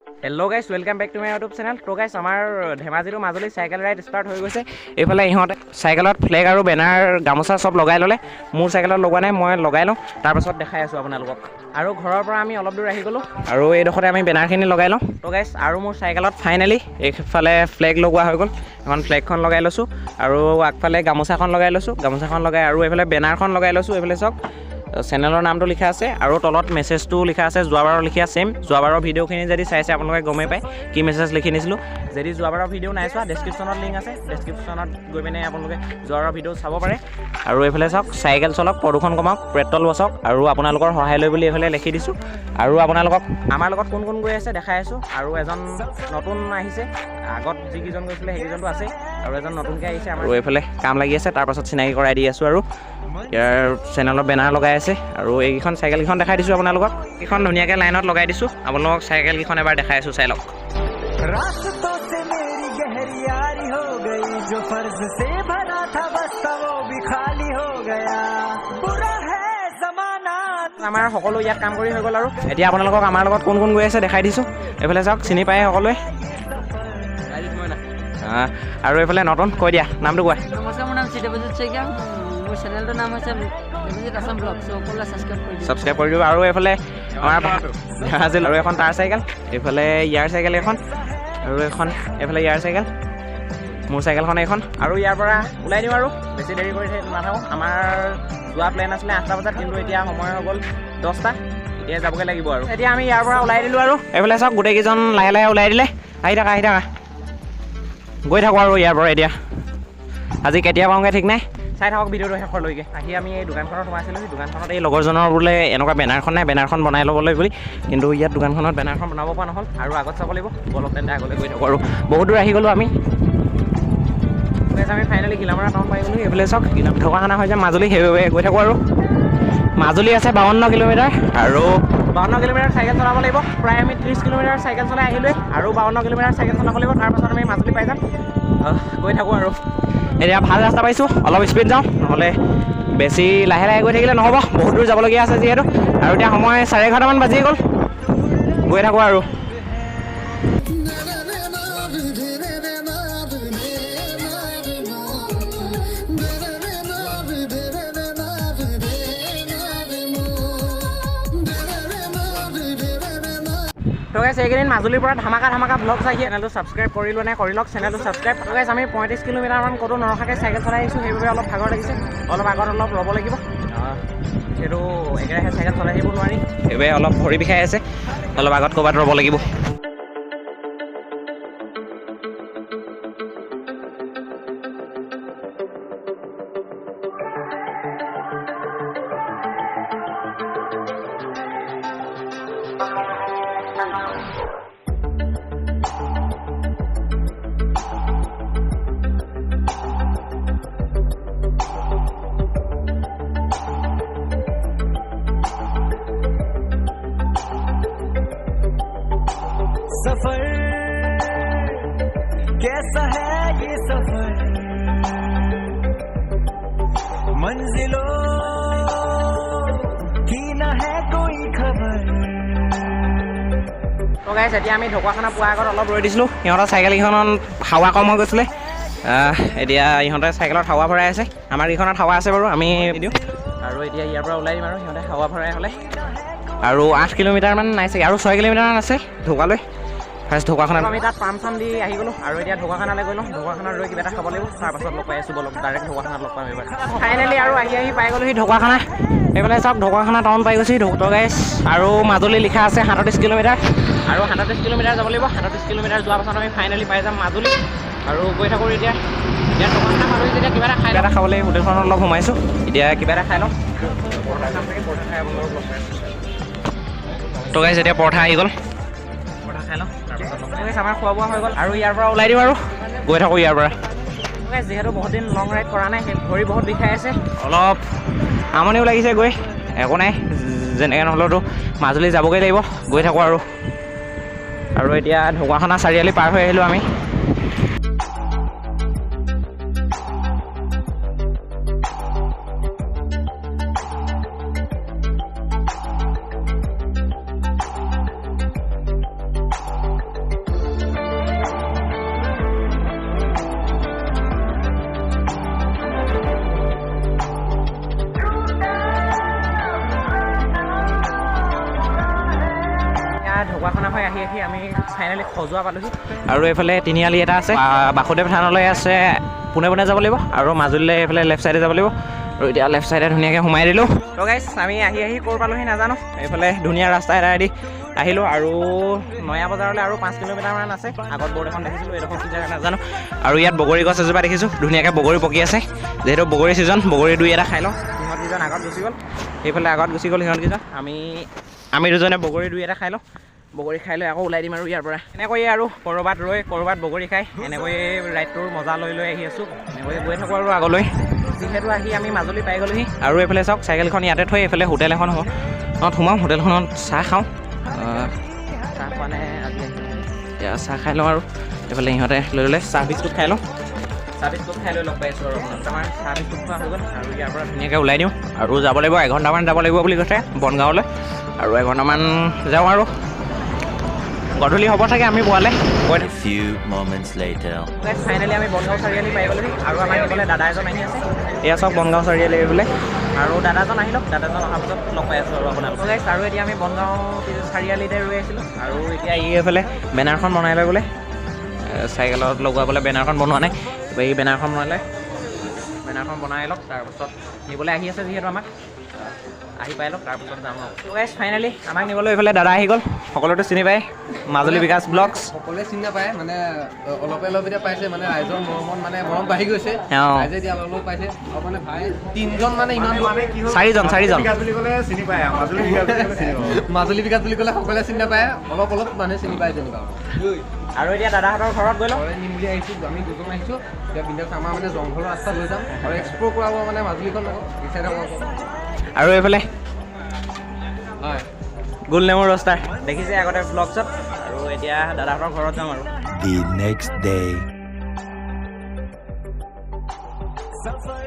Hello guys, welcome back to my YouTube channel. তো গাইছ, আমাৰ Dhemaji to Majuli cycle ride start হৈ গৈছে। এইফালে ইহঁতে চাইকেলত ফ্লেগ আৰু বেনাৰ, গামোচা চব লগাই ল'লে। মোৰ চাইকেলত লগোৱা নাই, মই লগাই লওঁ, তাৰপাছত দেখাই আছোঁ আপোনালোকক। আৰু ঘৰৰ পৰা আমি অলপ দূৰ আহি গ'লোঁ আৰু এইডোখৰতে আমি বেনাৰখিনি লগাই লওঁ। তো গাইছ, আৰু মোৰ চাইকেলত ফাইনেলি এইফালে ফ্লেগ লগোৱা হৈ গ'ল। এখন ফ্লেগখন লগাই লৈছোঁ আৰু আগফালে গামোচাখন লগাই লৈছোঁ। গামোচাখন লগাই আৰু এইফালে বেনাৰখন লগাই লৈছোঁ। এইফালে চাওক, চেনেলৰ নামটো লিখা আছে আৰু তলত মেছেজটো লিখা আছে, যোৱাবাৰৰ লিখা ছেইম। যোৱাবাৰৰ ভিডিঅ'খিনি যদি চাইছে, আপোনালোকে গমেই পায় কি মেছেজ লিখি নিছিলোঁ। যদি যোৱাবাৰৰ ভিডিঅ' নাই চোৱা, ডেছক্ৰিপশ্যনত লিংক আছে, ডেছক্ৰিপশ্যনত গৈ পিনে আপোনালোকে যোৱাবাৰৰ ভিডিঅ' চাব পাৰে। আৰু এইফালে চাওক, চাইকেল চলাওক, প্ৰদূষণ কমাওক, পেট্ৰল বচাওক আৰু আপোনালোকৰ সহায় লৈ বুলি এইফালে লিখি দিছোঁ। আৰু আপোনালোকক আমাৰ লগত কোন কোন গৈ আছে দেখাই আছোঁ। আৰু এজন নতুন আহিছে, আগত যিকেইজন গৈছিলে সেইকেইজনটো আছেই, আৰু এজন নতুনকৈ আহিছে আমাৰ। আৰু এইফালে কাম লাগি আছে, তাৰপাছত চিনাকি কৰাই দি আছোঁ। আৰু ইয়াৰ চেনেলৰ বেনাৰ লগাই আছে আৰু এইকেইখন চাইকেলকেইখন দেখাই দিছোঁ আপোনালোকক। এইখন ধুনীয়াকৈ লাইনত লগাই দিছোঁ। আপোনালোকক চাইকেলকেইখন এবাৰ দেখাই আছোঁ, চাই লওক। रास्तों से मेरी गहरी यारी हो गई, जो फर्ज से भरा था बस्ता वो भी खाली हो गया, बुरा है जमाना। আমাৰ সকলো ইয়াত কাম কৰি হৈ গ'ল আৰু এতিয়া আপোনালোকক আমাৰ লগত কোন কোন গৈ আছে দেখাই দিছোঁ। এইফালে চাওক, চিনি পায় সকলোৱে। আৰু এইফালে নতুন, কৈ দিয়া, নামটো কোৱা। নমস্কাৰ, মোৰ নাম দেৱজিৎ শইকীয়া। মোৰ চেনেলটোৰ নাম হৈছে দেৱজিৎ আছাম ব্লগ। চ' সকলোৱে ছাবস্ক্ৰাইব কৰি দিব। ছাবস্ক্ৰাইব কৰি দিব। আৰু এইফালে আমাৰ ধেমাজি আৰু এখন তাৰ চাইকেল, এইফালে ইয়াৰ চাইকেল এখন, আৰু এখন এইফালে ইয়াৰ চাইকেল, মোৰ চাইকেলখন এইখন। আৰু ইয়াৰ পৰা ওলাই দিওঁ আৰু বেছি দেৰি কৰি নাথাকোঁ। আমাৰ যোৱা প্লেন আছিলে 8টা বজাত, কিন্তু এতিয়া সময় হৈ গ'ল 10টা, এতিয়া যাবগৈ লাগিব। আৰু এতিয়া আমি ইয়াৰ পৰা ওলাই দিলোঁ আৰু এইফালে চাওক, গোটেইকেইজন লাহে লাহে ওলাই দিলে। আহি থাকা, আহি থাকা, গৈ থাকোঁ আৰু ইয়াৰ পৰা। এতিয়া আজি কেতিয়া পাওঁগৈ ঠিক নাই। চাই থাকক ভিডিঅ'টো শেষলৈকে। আহি আমি এই দোকানখনত সোমাইছিলোঁ। সেই দোকানখনত এই লগৰজনৰ বোলে এনেকুৱা বেনাৰখন নাই, বেনাৰখন বনাই ল'বলৈ বুলি, কিন্তু ইয়াত দোকানখনত বেনাৰখন বনাব পৰা নহ'ল আৰু আগত চাব লাগিব। বলক তেন্তে, আগলৈ গৈ থাকোঁ। আৰু বহুত দূৰ আহি গ'লোঁ আমি। আমি ফাইনেলি ঘিলামৰা টাউন পাই গ'লোঁ। এইফালে চাওক, ঢকুৱাখানা হৈ যায় মাজুলী, সেইবাবে গৈ থাকোঁ। আৰু মাজুলী আছে 52 কিলোমিটাৰ আৰু 52 কিলোমিটাৰ চাইকেল চলাব লাগিব। প্ৰায় আমি 30 কিলোমিটাৰ চাইকেল চলাই আহিলোঁৱেই আৰু 52 কিলোমিটাৰ চাইকেল চলাব লাগিব, তাৰপাছত আমি মাজুলী পাই যাম। গৈ থাকোঁ আৰু এতিয়া ভাল ৰাস্তা পাইছোঁ, অলপ স্পীড যাওঁ, নহ'লে বেছি লাহে লাহে গৈ থাকিলে নহ'ব, বহুত দূৰ যাবলগীয়া আছে যিহেতু। আৰু এতিয়া সময় 11:30মান বাজিয়ে গ'ল। গৈ থাকোঁ আৰু। তো গাইছ, এইকেইদিন মাজুলীৰ পৰা ধামাকা ধামাকা ব্লগ চাই চেনেলটো ছাবস্ক্ৰাইব কৰি লোৱা নাই, কৰি লওক চেনেলটো ছাবস্ক্ৰাইব। তো গাইছ, আমি 35 কিলোমিটাৰমান ক'তো নৰখাকৈ চাইকেল চলাই আহিছোঁ, সেইবাবে অলপ ভাগৰ লাগিছে। অলপ আগত অলপ ৰ'ব লাগিব, যিহেতু একেৰাহে চাইকেল চলাই থাকিব নোৱাৰি, সেইবাবে অলপ ভৰি বিষাই আছে, অলপ আগত ক'ৰবাত ৰ'ব লাগিব। सफर कैसा है ये सफर, मंजिलों की न है कोई खबर। তো গাইছ, এতিয়া আমি ঢকুৱাখানা পোৱাৰ আগত অলপ ৰৈ দিছিলোঁ। সিহঁতৰ চাইকেলকেইখনত হাৱা কম হৈ গৈছিলে। এতিয়া ইহঁতে চাইকেলত হাৱা ভৰাই আছে। আমাৰ কেইখনত হাৱা আছে বাৰু, আমি দিওঁ আৰু এতিয়া ইয়াৰ পৰা ওলাই দিম। আৰু সিহঁতে হাৱা ভৰাই হ'লে আৰু 8 কিলোমিটাৰমান নাই চাগে, আৰু 6 কিলোমিটাৰমান আছে ঢকুৱালৈ। ফাৰ্ষ্ট ঢকুৱাখানাত আমি তাত পাম চাম দি আহি গ'লোঁ আৰু এতিয়া ঢকুৱাখানালৈ গ'লোঁ। ঢকুৱাখানাত ৰৈ কিবা এটা খাব লাগিব, তাৰপাছত লগ পাই আছোঁ। বলক, ডাইৰেক্ট ঢকুৱাখানাত লগ পাম এইবাৰ। ফাইনেলি আৰু আহি আহি পাই গ'লোহি ঢকুৱাখানা। এইফালে চাওক, ঢকুৱাখানা টাউন পাই গৈছোহি। গাইছ, আৰু মাজুলী লিখা আছে 37 কিলোমিটাৰ আৰু 37 কিলোমিটাৰ যাব লাগিব। 37 কিলোমিটাৰ যোৱাৰ পাছত আমি ফাইনেলি পাই যাম মাজুলী। আৰু গৈ থাকোঁ এতিয়া। এতিয়া ঢকুৱাখানা পালোহি যেতিয়া কিবা এটা খাবলৈ হোটেলখনত অলপ সোমাইছোঁ। এতিয়া কিবা এটা খাই লওঁ, পৰঠা খাম চাগে। পৰঠা খাই আপোনালোকক লগ পাই আছোঁ। তো গাইছ, এতিয়া পৰঠা আহি গ'ল, পৰঠা খাই লওঁ, তাৰপাছত লগ পাম। আমাৰ খোৱা বোৱা হৈ গ'ল আৰু ইয়াৰ পৰা ওলাই দিম আৰু গৈ থাকোঁ ইয়াৰ পৰা। গাইছ, যিহেতু বহুত দিন লং ৰাইড কৰা নাই, সেই ভৰি বহুত বিষাই আছে, অলপ আমনিও লাগিছে গৈ। একো নাই, যেনেকৈ নহ'লেওতো মাজুলী যাবগৈ লাগিব। গৈ থাকোঁ আৰু। আৰু এতিয়া ঢকুৱাখানা চাৰিআলি পাৰ হৈ আহিলোঁ আমি। আহি আহি আমি ফাইনেলি খজোৱা পালোহি। আৰু এইফালে তিনিআলি এটা আছে, বাসুদেৱ থানলৈ আছে, পোনে পোনে যাব লাগিব আৰু মাজুলীলৈ এইফালে লেফ্ট ছাইডে যাব লাগিব। আৰু এতিয়া লেফ্ট ছাইডে ধুনীয়াকৈ সোমাই দিলোঁ। তো গাইছ, আমি আহি আহি ক'ৰ পালোহি নাজানো, এইফালে ধুনীয়া ৰাস্তা এটা দি আহিলোঁ। আৰু নয়া বজাৰলৈ আৰু 5 কিলোমিটাৰমান আছে। আগত বৰ্ড এখন দেখিছিলোঁ, এইডোখৰ কি জেগা নাজানো। আৰু ইয়াত বগৰী গছ এজোপা দেখিছোঁ, ধুনীয়াকৈ বগৰী পকি আছে। যিহেতু বগৰী ছিজন, বগৰী দুই এটা খাই লওঁ। সিহঁতকেইজন আগত গুচি গ'ল, সেইফালে আগত গুচি গ'ল সিহঁতকেইজন। আমি দুজনে বগৰী দুই এটা খাই লওঁ। বগৰী খাই লৈ আকৌ ওলাই দিম আৰু ইয়াৰ পৰা। এনেকৈয়ে আৰু ক'ৰবাত ৰৈ ক'ৰবাত বগৰী খাই এনেকৈয়ে ৰাইডটোৰ মজা লৈ লৈ আহি আছোঁ, এনেকৈয়ে গৈ থাকোঁ আৰু আগলৈ। যিহেতু আহি আমি মাজুলী পাই গ'লোহি। আৰু এইফালে চাওক, চাইকেলখন ইয়াতে থৈ এইফালে হোটেল এখন সোমাওঁ, হোটেলখনত চাহ খাওঁ। চাহ খোৱা নাই আজি, এতিয়া চাহ খাই লওঁ। আৰু এইফালে ইহঁতে লৈ ল'লে চাহ বিস্কুট খাই লওঁ। চাহ বিস্কুট খাই লৈ লগ পাইছোঁ। আৰু আমাৰ চাহ বিস্কুট খোৱা হৈ গ'ল আৰু ইয়াৰ পৰা ধুনীয়াকৈ ওলাই দিওঁ। আৰু যাব লাগিব, এঘণ্টামান যাব লাগিব বুলি কৈছে বনগাঁৱলৈ। আৰু এঘণ্টামান যাওঁ আৰু গধূলি হ'ব চাগে আমি পোৱালে গৈ। A few moments later. Finally আমি বনগাঁও চাৰিআলি পাই গ'লোহি। আৰু আমাৰ নিবলৈ দাদা এজন আহি আছে। এয়া চাওক, বনগাঁও চাৰিআলি বোলে। আৰু দাদাজন আহি লওক, দাদাজন অহাৰ পিছত লগ পাই আছোঁ আৰু আপোনালোক গাইছ। আৰু এতিয়া আমি বনগাঁও চাৰিআলিতে ৰৈ আছিলোঁ। আৰু এতিয়া ই এইফালে বেনাৰখন বনাই লৈ বোলে, চাইকেলত লগোৱাবলৈ বেনাৰখন বনোৱা নাই। এই বেনাৰখন বনালে, বেনাৰখন বনাই লওক, তাৰপাছত নিবলৈ আহি আছে। যিহেতু আমাক আহি পাই লওক, তাৰপিছত যাম আৰু। গাইছ, ফাইনেলি আমাক নিবলৈ এইফালে দাদা আহি গ'ল। সকলোতো চিনি পায়, মাজুলী বিকাশ ব্লগছ। সকলোৱে চিনি নাপায়, মানে অলপে অলপ এতিয়া পাইছে, মানে ৰাইজৰ মৰমত মানে মৰম বাঢ়ি গৈছে। ৰাইজে এতিয়া অলপ অলপ পাইছে। আৰু মানে ভাই তিনজন মানে ইমান চাৰিজন, চাৰিজন। বুলি ক'লে চিনি পায়, মাজুলী বিকাশ বুলি ক'লে চিনি পাব। মাজুলী বিকাশ বুলি ক'লে সকলোৱে চিনি নাপায়, অলপ অলপ মানুহে চিনি পায় যেনিবা। আৰু এতিয়া দাদাহঁতৰ ঘৰত গৈ লওঁ। ঘৰলৈ নিম বুলি আহিছোঁ, আমি দুজন আহিছোঁ। এতিয়া বিন্দাছ আমাৰ মানে জংঘলৰ ৰাস্তা লৈ যাম আৰু এক্সপ্ল'ৰ কৰাব মানে মাজুলীখন আকৌ বিচাৰি থাকোঁ আকৌ। আৰু এইফালে হয় গোল নেমু ৰষ্টাৰ দেখিছে আগতে ব্লগছত। আৰু এতিয়া দাদাহঁতৰ ঘৰত যাম আৰু। The next day. सफर